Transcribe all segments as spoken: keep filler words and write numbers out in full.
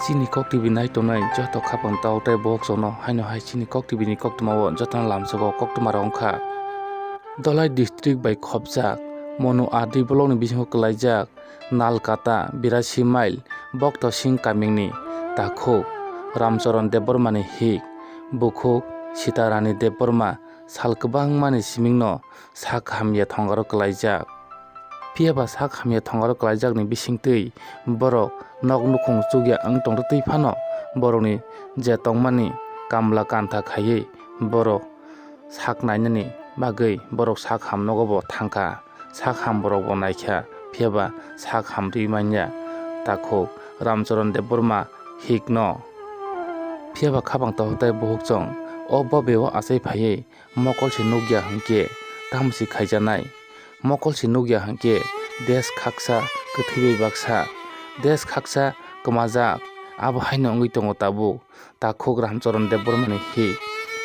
Chini Kok T V nai tongnai joto khapang tao tei bohok chwngno haino hai chini Kok T V ni koktwmao jotono lamsogo koktwma rok wngkha. Dholai district bai khopjak Monu R D block ni bisingo kwlaijak Nalkata birasi mile Bokto Singh kamingni takhuk Ramcharan Debbarma ni hik bukhuk Sitarani Debbarma sal kwbangmani simingno sak hamya thongaro kwlaijak. Phiya ba sak hamya thongaro kwlaijakni bisingtwi borok nok nukhung chukya wng tongtwi phano borokni je tongmani kamla kantha khaiwi borok sak nainani bagwi borok sak ham nogo bo thangkha. Sak ham borok bo naikha, phiya ba sak ham rwi manya takhuk Ramcharan Debbarma hikno. Phiya ba khapang takhuk tei buhuk chwng o bobe o achai phaiwi mokol se nukya hwnkhe tamo se khaijaknai. Mokol se nukya hwnkhe desh khaksa kwthwi bai baksa, desh khaksa kwmajak, abo haino wngwi tongo tabuk. Takhuk Ramcharan Debbarmani hi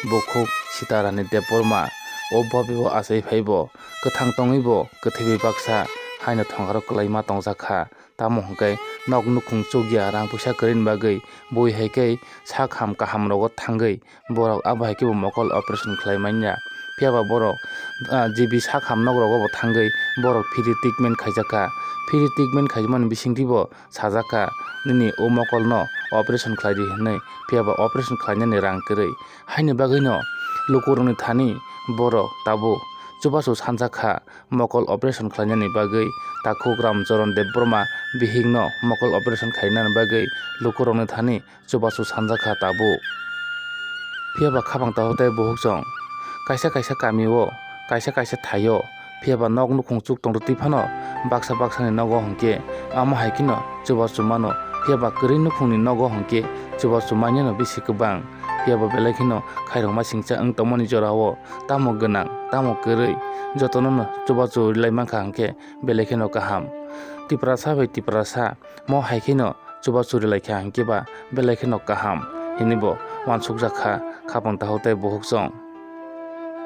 bukhuk Sitarani Debbarma o bobe o achai phai bo kwthang tongwi bo kwthwi bai baksa haino thongaro kwlaima tongjakha. Tamo hwnkhe nok nukhung chukya rang puisa kwrwini bagwi bui hai khe sak ham kaham rogo thangwi borok abo hai khe bo mokol operation khlai manya. Phiya ba borok, ah, G B sak ham nok rogo bo thangwi borok free treatment khaijakha. Free treatment khaimani bisingtwi bo sajakha, "Nini o mokolno operation khlai di," hwnwi, phiya ba operation khlainani rang kwrwi. Haini bagwino lukurokni thani borok tabuk chubachu sanjakha mokol operation khlainani bagwi. Takhuk Ramcharan Debbarma bihikno mokol operation khlainani bagwi lukurokni thani chubachu sanjakha tabuk. Phiya ba khapang takhuk tei buhuk chwng kaisa kaisa kamio, kaisa kaisa thaio, phiya ba nok nukhung chuk tongtwi phano baksa baksani nogo hwnkhe amo hai kheno chubachu mano, phiya ba kwrwi nukhungni nogo hwnkhe chubachu manino bisi kwbang. Phiya ba belai kheno khairokma singcha wng tongmani jorao tamo gwnang tamo kwrwi jotono no chubachu rwlai mankha hwnkhe belai kheno kaham. Tiprasa bai Tiprasa mo hai kheno chubachu rwlaikha hwnkhe ba belai kheno kaham hinwi bo uansukjakha khapang takhuk tei buhuk chwng.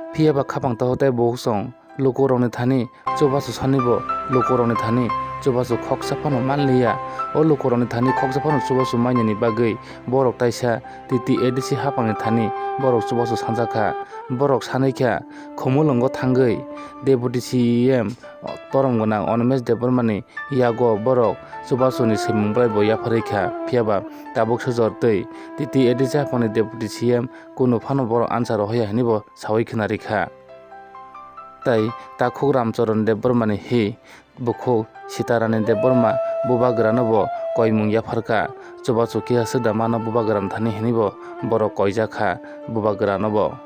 Phiya ba khapang takhuk tei buhuk chwng lukurokni thani chubachu sanwi bo lukurokni thani chubachu khoksa phano manliya. O lukurokni thani khoksa phano chubachu mainani bagwi borok taisa T T A D C haphangni thani borok chubachu sanjakha. Borok sanwi kha Khumulwngo thangwi Deputy C E M borom gwnang Animesh Debbarmani yago borok chubachuni swimung bai bo yapharwi kha, phiya ba tabuk sujor twi T T A D C haphangni Deputy C M kunu phano borok ansa rohoya hinwi bo sawi khna rikha. Tai takhuk Ramcharan Debbarmani hi bukhuk Sitarani Debbarma bubagrano bo koimung yapharkha, chubachu kisa swkda mano bubagrani thani hinwi bo borok koijakha bubagrano bo.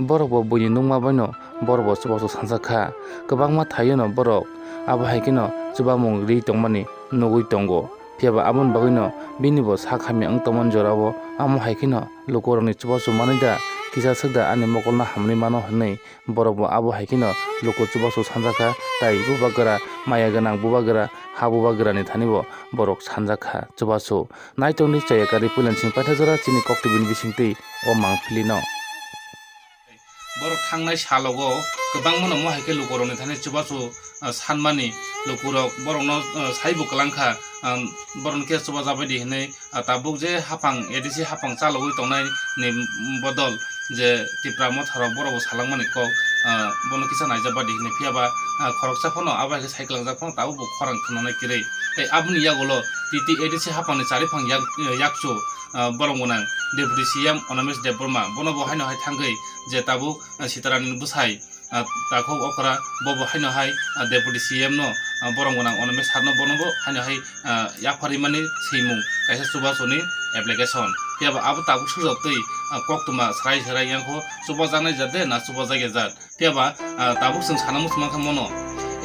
Borok bo buini nukma baino borok bo chubachu sanjakha. Kwbangma thaiono borok abo hai kheno chubamung ri tongmani nugwi tongo. Phiya ba aboni bagwino bini bo sak hamya wng tongmani jorao amo hai kheno lukurokni chubachu manwi da, kisa swkda ani mokolno hamrwi mano hwnwi borok bo abo hai kheno luku chubachu sanjakha. Tai bubagra maya gwnang bubagra ha bubagrani thani bo borok sanjakha chubachu. Naitongdi chaya kari puilani simi paitha jora chini Kok T V ni bisingtwi o mangpili no. Borok thangnai salogo kwbangmano mo hai khe lukurokni thani chubachu, ah, sanmani lukurok borokno, ah, saibo kwlangkha, ah, borokno khe chubajabaidi hinwi, ah, tabuk je haphang A D C haphang chalogwi tongnai ni bodol je Tipra motharok borokbo salangmani kok, ah, bono kisa naijabaidi hinwi. Phiya ba, ah, khoroksa phano abo hai khe sai kwlangjak phano tabukbo khorang khwnanai kwrwi. Tei aboni yagulo T T A D C haphangni chariphang yak-, yakchu, ah, borom gwnang Deputy C M Animesh Debbarma bono bo haino hai thangwi je tabuk, ah, Sitarani bwsai, ah, takhuk okra bo bo haino hai, ah, Deputy C M no, ah, borom gwnang Animesh sir no bono bo haino hai, ah, yapharwi mani swimung kaisa chubachuni application. Phiya ba abo tabuk sujak twi, ah, koktwma swrai swrai yang kho chubajaknai jat de na chubajakya jat. Phiya ba, ah, tabuk chwng sana muchung mankha mono.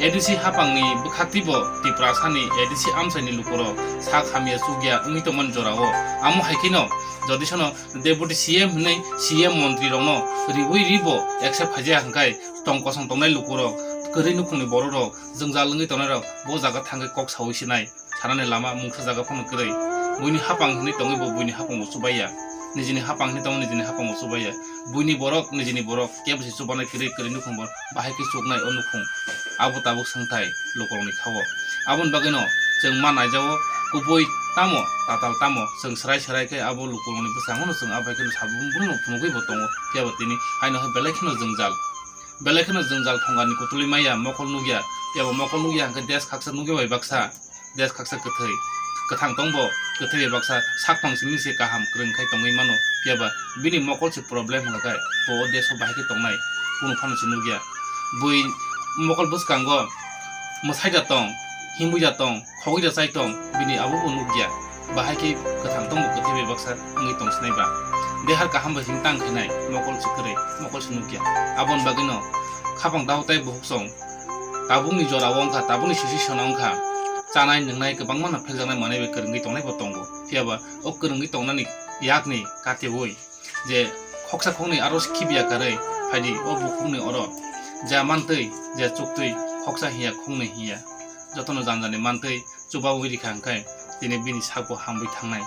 A D C haphangni bwkhaktwi bo Tiprasani A D C amchaini lukurok sak hamya chukya wngwi tongmani jorao. Amo hai kheno, jodi sono Deputy C M hwnwi C M montrirokno riwi ribo accept khaijak hwnkhe tong kosong tongnai lukurok, kwrwi nukhungni borokrok, jwngjal wngwi tongnairok bo jaga thangwi kok saui sinai. Sanani lama mungsa jaga phano kwrwi. Buini haphang hinwi tongwi bo buini haphangbo chubaiya. Nijini haphang hinwi tongwi nijini haphangbo chubaiya. Buini borok, nijini borok, kebo se chubanai kwrwi, kwrwi nukhung bo bahai khe chuknai o nukhung. Abo tabuk swngthai lukurokni khao. Aboni bagwino chwng ma naijago kubui Tamo, tatal tamo, chwng swrai swrai khe abo lukurokni bwskango no chwng abai kheno sabuk bumung no phunugwi bo tongo, phiya bo tini haino hai belai kheno jwngjal. Belai kheno jwngjal thongarni kutulwi maya, mokol nukya, phiya bo mokol nukya hwnkhe desh khaksa nukya bai baksa, desh khaksa kwthwi, kwthang tongbo, kwthwi bai baksa sakphang simi se kaham kwrwng khai tongwi mano, phiya ba bini mokol se problem hwnkha khe bo o desh o bahai khe tongnai, kunu phano se nukya. Bui mokol bwskango mwsai da tong, himwi da tong, khogwi da chai tong, bini abo bo nukya. Bahai khe kwthang tongbo kwthwi bai baksa wngwi tong sinai ba. Dehar kaham bai him tang khainai, mokol se kwrwi, mokol se nukya. Aboni bagwino khapang dao tei buhuk song tabukni jora o wngkha, tabukni sisi sona wngkha. Chanai nwngnai kwbangma no phekjaknai manwi bai kwrwngwi tongnai bo tongo. Phiya ba o kwrwngwi tongnani yakni katiwi je khoksa khoknwi aro khibiya karwi phaidi o bukhukni oro ja mantwi, ja chuktwi, khoksa hiya khoknwi hiya jotono janjani mantwi chubawi rikha hwnkhe tini bini sakbo hamwi thangnai.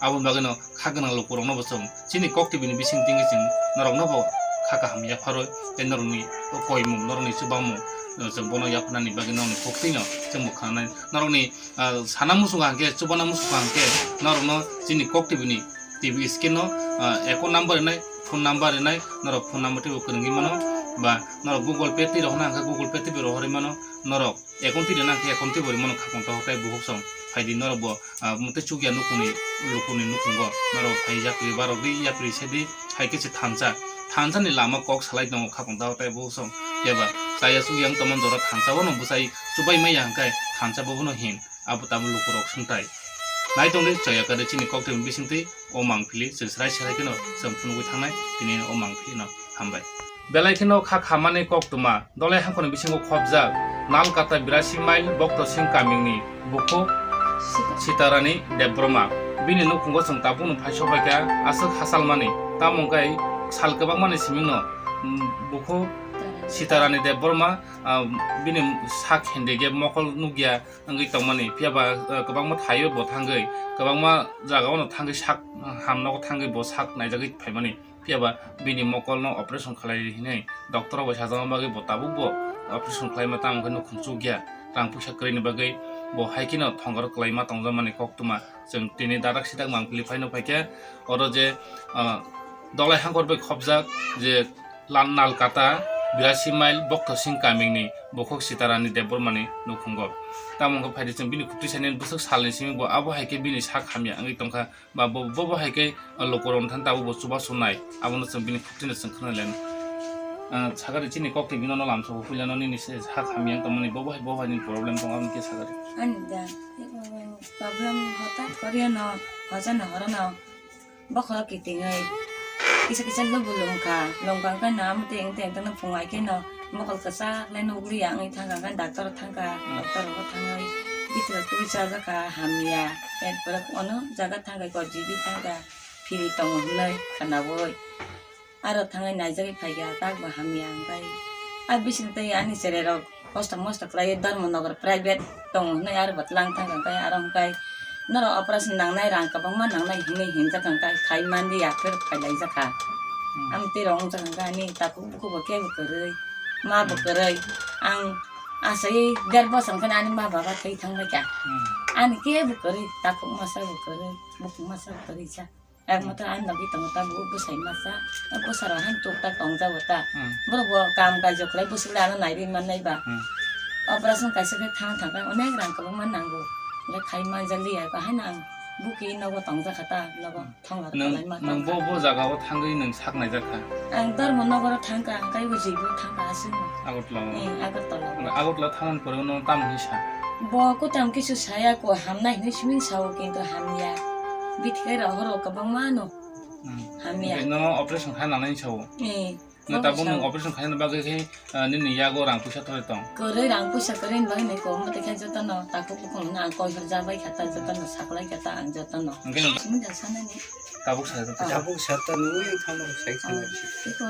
Aboni bagwino kha gwnang lukurokno bo chwng chini kok tibini bising tingwi chwng norokno bo kha kaham yapharwi tei norokni koimung, norokni chubamung, chwng bono yapharnani bagwi norokni koktwino chwngbo khananai. Norokni, ah, sana muchung hwnkhe, chubana muchung hwnkhe norokno chini kok tibini T V screen no, ah, account number rinai, phone number rinai, norok phone number teibo kwrwngwi mano, ba norok Google Pay twi rohorna hwnkhe Google Pay teibo rohorwi mano, norok account twi rwna hwnkhe account twibo rwi mano, khapang takhuk tei buhuk song phaidi norok bo, ah, mutwi chukya nukhungni, lukurni nukhungo norok phai yapri barok di, yapri se di, hai khe se thansa, thansa ni lama kok salai tongo khapang takhuk tei buhuk song, phiya ba chaya chukya wng tongmani jora thansa bono bwsai chubai maya hwnkhe thansa bobono hin. Abo tabuk lukurok swngtai. Nai tongdi, chaya kare chini koktwmani bisingtwi o mangpili chwng srai srai kheno chwng phunugwi thangnai, tini o mangpilino hambai. Belai kheno kha khamani koktwma, Dolai hangkhoni bisingo khopjak, Nalkata birasi mile Bokto Singh kamingni bukhuk Sitarani Debbarma. Bini nukhungo chwng tabukno phai sokphaikha aswk hachalmani, tamo wngkhai sal kwbangmani simingno, mm, bukhuk Sitarani Debbarma, ah, bini sak handicap mokol nukya, wngwi tongmani, phiya ba, ah, kwbangma thaio bo thangwi, kwbangma jagao no thangwi sak, ah, ham nogo thangwi bo sak naijagwi phaimani, phiya ba bini mokol no operation khlai hinwi doctor rok bai sajagma bagwi bo tabuk bo operation khlaima tamo khe nukhung chukya, rang puisa kwrwini bagwi bo hai kheno thongor kwlaima tongjakmani koktwma chwng tini dadak sidak mangpili phaino phaikhe oro je, ah, Dolai hangkor bai khopjak je Lan Nalkata birasi mile Bokto Singh kamingni bukhuk Sitarani Debbarmani nukhungo. Tamo wngkha phaidi chwng bini khukti sainani bwswk salni simi bo abo hai khe bini sak hamya wngwi tongkha, ba bo, bo, bo hai khe lukurokni thani tabuk bo chubachu nai, abono chwng bini khuktino chwng khwnalainai. Ah, sakari chini kokti binono lamsao puilano nini se sak hamya wng tongmani bo, bo hai, bo hai nini problem tongo aboni khe sakari. Ani da, problem hotat koriya no, hoja no horo no. Bokhorok kitingwi kisa kisa lubu lungkha, lungkha wngkhe no amtwi wngtwi wngtwino phungai kheno mokol kwchak lai nukli ya wngwi thangkha, wngkhe doctor thangkha, doctor rogo thangwi bitirok twi chajakha hamya, erpore ono jaga thangkha ko G B thangkha, phiri tongo hwnwi khwnaui aro thangwi naijagwi phaikha, takbo hamya wngkhe a bising twi ani cherai rok. Kosto mosto khlaiwi Dharmanagar private tongo hwnwi aro bo tlang thangkha, hwnkhe aro hwnkhe norok operation nangnai, rang kwbangma nangnai hinwi hinjak, hwnkhe khai manliya, phirok phailaijak kha. Hmm. Amtwi rok wngjakha, hwnkhe ani takhuk bukhuk bo kebo kwrwi, ma bo kwrwi. Ang asai der bosor hwnkhe ani ma baba thwi thangbaikha. Hmm. Ani kebo kwrwi, takhuk masa bo kwrwi, bukhuk masa bo kwrwi sa. Ekmatro ani logi tongo ta bo bwsai masa, bwsarok han tuk tak tongjago ta. Hmm. Borok bo kam kaijak khlai bwswk le ano naiwi mannai ba. Hmm. Operation kaisa khe thang thang khe onek rang kwbangma nango. Le khai manjak liya ba haino ang buki nogo tongjakha ta, nogo thangla. Nwng, kalai ma nwng tongkha. Bo, bo jaga o thangwi nwng sak naijak kha? Ang Dharmanagar o thangkha, ang kaibo Jibo thangkha aswk no. Agartala o? Eh, Agartala o. Agartala thangmani pore no tamo hinwi sa? Bo kwtam kisu saya ko, hamnai hinwi simi sao, kintu hamya. Bithai rok horo kwbangma no. Hmm. Hamya. Oke, nono operation khaina nangnai sao? Eh. No tabuk nwng operation khaina bagwi khe, ah, nini yago rang puisa thori tong? Kwrwi rang puisa kwrwi ni bagwi nai ko, mate khe jotono takhuk bukhuk no ang koi hor jabai kha ta, jotono saklai kha ta ang jotono. Hwnkhe no. Simi da sanani. Tabuk sa joto. Ah. Tabuk sa ta nungwi ang thangma sai khana. Iko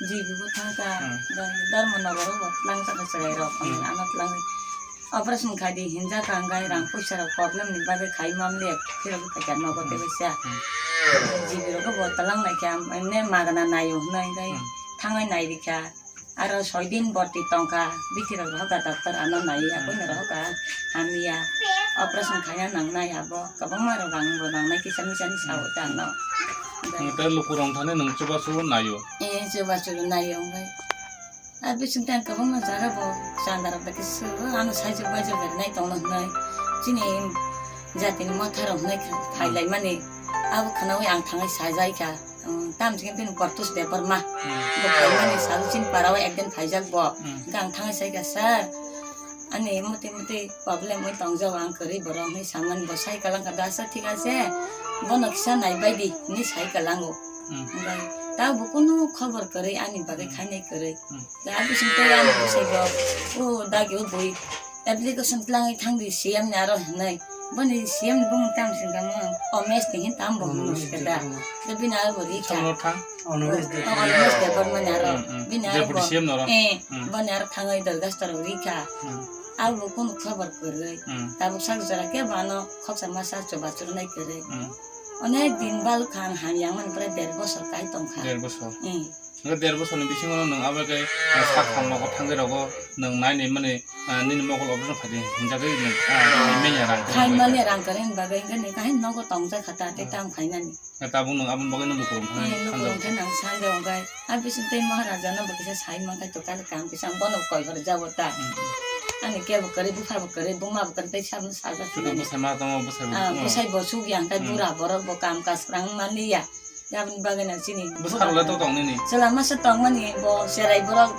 Jibo thangkha, hmm. Dharmanagar o bo langkha cherai rok, hmm. Ano tlang. Operation khai di hinjak ang gai rang puisa rok problem ni bagwi khai mamle phirok phaikha nogo tei waisa. Hmm. Jibi rok bo talang naikha emne magana naio hwnwi gai thangai nai rikha. Aro soi din borti tongkha, bithi rok rohorkha doctor ano naiya, hmm, buino rohorkha hamya, operation khaina nangnai abo, kwbangma rok rang bo nangnai kisa misani sao ta ano. Nwng tei lukurok thani nwng chubachu naio? Eh, chubachu naio, omo bai. A bising tang kwbangma jaga bo chanda rok da kisa ano saichuk baijak bai nai tongna hwnwi chini jatini motha rok hwnwi kha-, hmm, phailaimani abo khwnaui ang thangwi sajaikha. Tam chini bini Bortus Debbarma. Hmm. Bo phaimani salo chini parao ekdin phaijak bo. Hmm. Hwnkhe ang thangwi saikha, "Sir, ani motwi motwi problem wi tongjago, ang kwrwi borok," hwnwi samani bo sai kwlangkha, "Dasa thik ase, bono kisa naibaidi," hwnwi sai kwlango. Hmm. Hwnkhe tabuk kunu khobor kwrwi ani bagwi, hmm, khainai kwrwi. Hmm. Da bising tei ani bwsai bo, o dagi o bui application twlangwi thangdi C M ni aro hwnwi. Boni C M ni bumung tam sing tamo, Omesh ni hin tam bo hwnwi. Omesh sikada. Debbarma. Da bini aro bo rikha. Samlo thang? Omesh Debbarma. O, Omesh Debbarma ni aro. Hmm, hmm. Bini aro Deputy bo. C M no ro? Eh, hmm, boni aro thangwi dorgasto rok rikha. Hmm. Abo bo kunu khobor kwrwi. Hmm. Tabuk sak jora kebo ano khoksa masa chubachu rwnai kwrwi. Hmm. Onek din bal kha ang hamya wngmani prai der bosor kai tongkha. Der bosor? Hmm. Hwnkhe der bosorni bisingo nwng abo khe, ah, sak ham nogo thangwi rogo nwng nai nai mani, ah, nini mokol operation khaidi hinjagwi nwng, ah, khai manya rang kwrwi. Khai manya rang kwrwi bagwi hwnkhe nwng kaham nogo tongjak kha ta tei, hmm, tam khainani. Tabuk nwng aboni bagwi nwng lukurok thangwi, eh, lukurok sanjao. Thangwi nang sanjao hwnkhe. A bising tei Maharaja no bo kisa sai mankha to kali kam kisa bono koi hor jabo ta. Hmm. Ani kebo kwrwi bupha bo kwrwi buma bo kwrwi tei sabno sajak. Sudu hinani. Bwsai ma tongo bwsai bo. Ah, hmm, bwsai bo sugya hwnkhe, hmm, bura borok bo kam kaskrang manliya. Aboni bagwi no chini bwsarok le to tong nini? Chwla masa tongmani bo cherai borok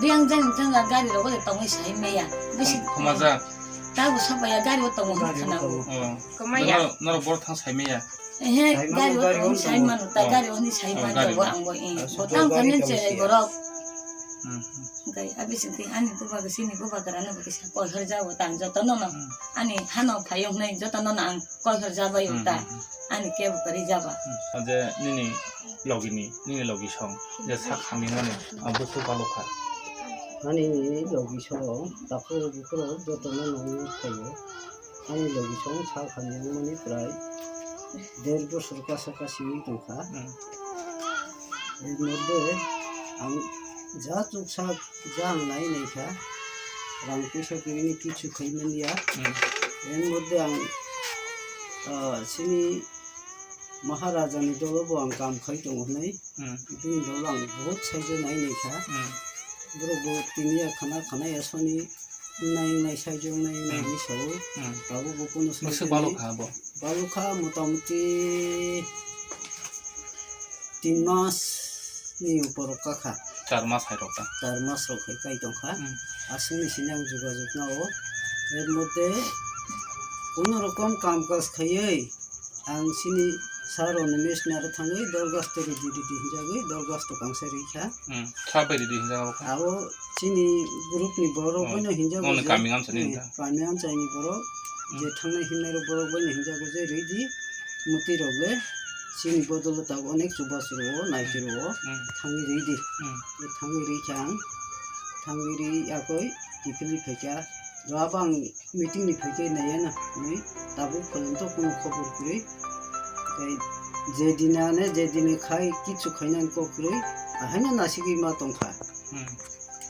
biyang jani thangla gari rogo de tongwi sai maya. Bisi khum-, khumajak. Tabuk sapaya gari o tongo hwnwi khwnago. Oh. Khumaya. Norok, norok borok thang sai maya? Ehe, sai mano, gari o gari tongwi o sai mano, ta oh, gari o hwnwi sai mano, gari o. Ang bo, eh. Ah, bo sudo tang gari khanin tongwi cherai siya. Borok. Hmm. Hwnkhe a bising twi ani bubagra, chini bubagra no bo kisa koi hor jago ta ang jotono no. Hmm. Ani hano phai wngnai jotono no ang koi hor jabai o ta. Hmm, hmm, hmm. Ani kebo kwrwi jaba. Hmm. Je nini logi ni, nini logi song, je sak hamya mani, ah, busu balokha. Ani logi song, takhuk bukhuk jotono no phaio. Ani logi song sak hamya mani prai der bosor kasa kasi wng tongkha. Hmm. Er moddhe ang ja chuksa ja ang nai nai kha, rang puisa kwrwini kichu khai man ya. Hmm. Er moddhe ang, ah, chini Maharaja ni dolo bo ang kam khai tongo hwnwi. Hmm. Bini dolo ang bahut saijo nai nai kha. Hmm. Borok bo tini ya khana khana ya soni nai nai saijo nai nai hmm hinwi saui. Hmm. Tabuk bo kunu sai. Bwswk tini balokha bo? Balokha motamuti tin mas ni upor o kakha. Char mas hai rok ta? Char mas rok hai kai tongkha. Hmm. Aswk ni sini ang jogajog nao. Er moddhe kono rokom kam kaj khaiwi ang sini sir Animesh ni aro thangwi dorgasto ridi ridi hinjagwi dorgasto kangsa rikha. Hmm. Sa bai ridi hinjago kha? Abo chini group ni borok oh, boino hinjago bono je. Kami amsa ni eh, hinjak. Kami amsa ni borok hmm je thangnai himnai rok borok boino hinjago je ridi. Mwtwi rok le chini bodol o tabuk onek chubachu rwo, naichwrwo hmm thangwi ridi. Hmm. Thangwi rikha ang, thangwi ri yakoi kiphilwi phaikha. Jwab ang meeting ni phaikhe naiya na hwnwi tabuk phalang to kunu khobor kwrwi. Tei je dina ne je dine khai kichu khainani kok kwrwi, ahaino nasigwi ma tongkha. Hmm.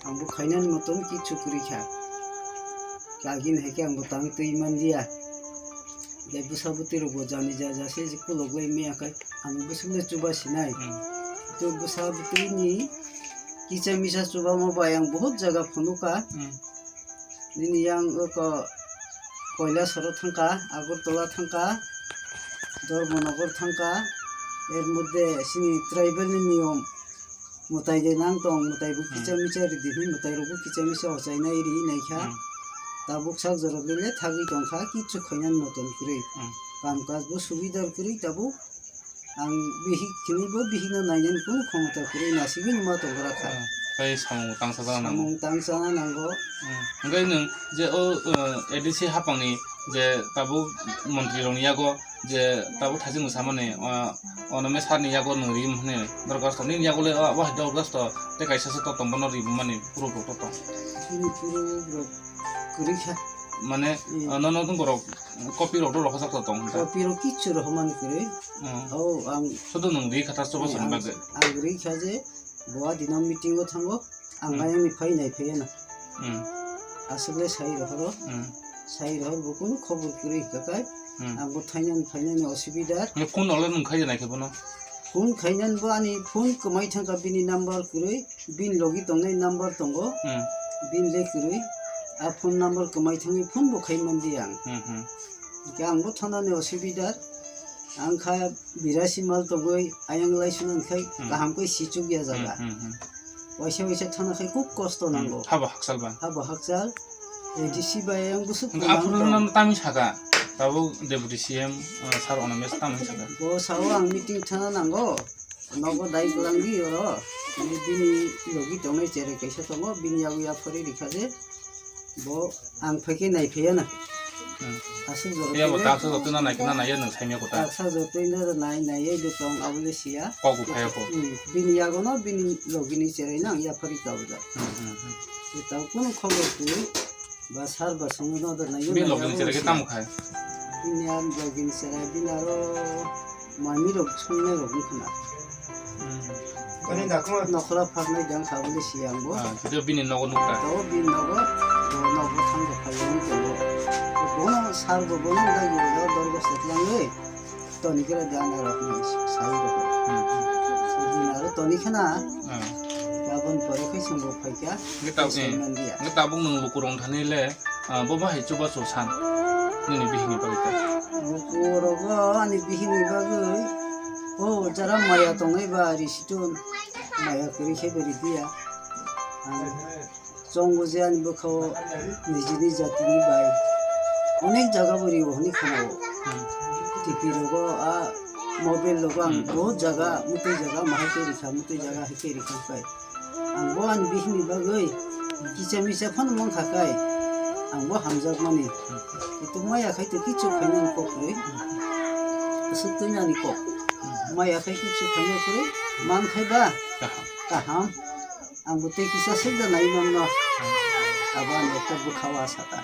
Ang bo khainani motom kichu kwrwi kha. Kagin hai khe ang bo tang twi man liya. Tei bwsa bwtwi rok bo jani ja ja se je kolok lai maya khai ang bwswk le chuba sinai. Hmm. To bwsa bwtwi ni kicha misa chuba ma bai ang bahut jaga phunukha. Hmm. Nini yang oko Kailasoro thangkha, Agartala thangkha, Dharmanagar thangkha, er moddhe chini tribal ni niyom mwtai de nang tong, mwtai bo hmm kicha micha ridi hwnwi mwtai rok bo kicha micha ochai nai ri nai kha. Hmm. Tabuk sak jorok le thagwi tong kha, kichu khainani motom kwrwi. Hmm. Kam kaj bo subidar kwrwi tabuk. Ang bihik khini bo bihik no nainani kunu khomota kwrwi nasigwi numa tongora kha. Hmm. Tei samung tangsa jana nango. Samung tangsa nango. Hmm. Hwnkhe nwng je o, uh, A D C hapangni je tabuk montri rokni yago je tabuk thaichung samani, uh, Anome sir ni yago nwng rim hwnwi dorkhasto nini yago le, uh, wah dorkhasto tei kaisa se to tong bono rimani proof rok to tong. Bini proof rok kwrwi kha. Mane, hmm, uh, nono borok Copy rok rw rwkha jak tong. Copy rok kichu rwkha mani kwrwi. Hmm. O ang sudu nwng ri kha ta chuba chwng bagwi. Ang ri kha je bo a dino meeting o thango. Ang Hmm. ayang ni phai nai phai na. Hmm. Aswk le sai rohoro. Hmm. Sai rohor bo kunu khobor kwrwi hwnkha kai. Hmm. Ang bo thainani phainani osubida. Ni phone no le nwng khai nai khe bono. Phone khainani bo ani phone kwmai thangkha bini number kwrwi. Bini logi tongnai number tongo. Hmm. Bini le kwrwi. A phone number kwmai thangwi phone bo khai mandi ang. Hmm, hmm. Hwnkhe ang bo thanani osubida. Ang kha birasi mal togwi ayang lai swnang khai Hmm. kaham khe sichuk ya jaga. Hmm, hmm, hmm. Waisa waisa thana khai khub kosto Hmm, nango. Habo hakchal ba. Habo hakchal. A D C bai ayang busuk Hwnkhe aphuru nang no tong. Tamo saka. Tabuk Deputy C M, uh, Sir Onomesh tamo saka. Bo sao ang meeting thana nango. Nogo dai kwlangdi oro. Bini logi tongnai cherai kaisa tongo. Bini yago yaphari rikha je. Bo ang phaikhe naiphaiya na. Hmm. Aswk jora Iya bo twi taksa jotuna nai kena nai ya nwng saimya kota. Taksa jotwi no nai nai ya do tong abo le siya. Kok bo phaiya kho. Hmm. Bini yago no bini logi ni cherai nang yaphari ka bo da. Hmm, hmm, hmm. Tang kunu khobor twi ba sar ba songwi no da nai ya. Bini logi ni cherai khe tamo khai. Bini ar logi ni cherai bini aro mami rok songnai rok wngkha na. Hmm. Nokhora pharnai jang kha bole siyang bo. Ah, khe bini nogo nukha. To bini nogo, bo nogo thang kha phai wngwi tongo. Bono sar bo bono dai bo dor bo setlangwi. Toni kira jana rok ni sai rok. Hmm. Bini aro toni khana. Hmm. Gabon pore khai song bo phaikha. Ngi tabuk, Sai hmm. Manliya. Ngi tabuk nwng lukurok thani le. Ah, bo bahai chubachu san nini bihikni bagwi ta? Bo rogo ani bihikni bagwi o jara maya tongnai ba risiton maya kwrwi khe bo ridiya. Ang chongo je ani bwkhao nijini jatini bai onek jaga bo rio hwnwi khnao. Hmm. T V rogo a mobile rogo ang Hmm. Bahut jaga mutwi jaga mahai khe rikha mutwi jaga hai khe rikha pai. Ang bo ani bihikni bagwi kisa misa phano mankha kai, ang bo hamjakmani. Kitu maya khai to kichu khainani kok kwrwi. Aswk twi nani kok. Maya khai kichu khaina kwrwi. Man khai ba? Kaham. Kaham. Ang bo tei kisa swk da nai manno. Abo ani ekta bwkha o asa ta.